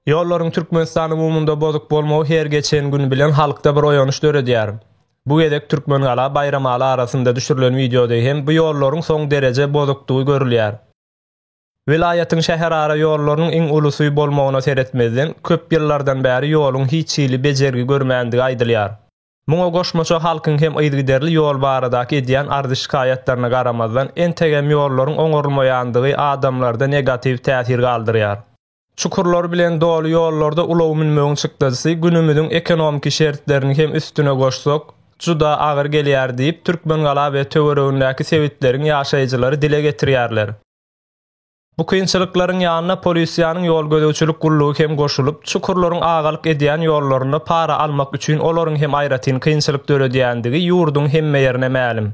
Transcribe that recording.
Ýollaryň Türkmenistan umumynda bozuk bolmagy her geçen gün bilen halkda bir oýanyş döredýär. Bu gezek Türkmengala Baýramaly arasynda düşürilen wideoda hem bu ýollaryň soň dereje bozukdygy görülýär. Welaýatyň şäherara ýollarynyň iň ulusy bolmagyna seretmezden, köp ýyllardan bäri ýoluň hiç hili bejergi görmändigi aýdylýar. Muňa goşmaça halkyň hem yzygiderli ýol baradaky edýän arzy-şikaýatlaryna garamazdan, entegem ýollaryň oňarylmaýandygy adamlarda negatiw täsir galdyrýar. Çukurlar bilen doly ýollarda ulag münmegiň çykdajysy günümiziň ekonomiki şertlerini hem üstüne goşsak, juda agyr gelýär diýip, Türkmengala we töweregindäki sebitleriň ýaşaýjylary dile getirýärler. Bu kynçylyklaryň ýanyna polisiýanyň ýol gözegçilik gullugy hem goşulyp, çukurlaryň agalyk edýän ýollarynda para almak üçin olaryň hem aýratyn kynçylyk döredýändigi ýurduň hemme ýerine mälim.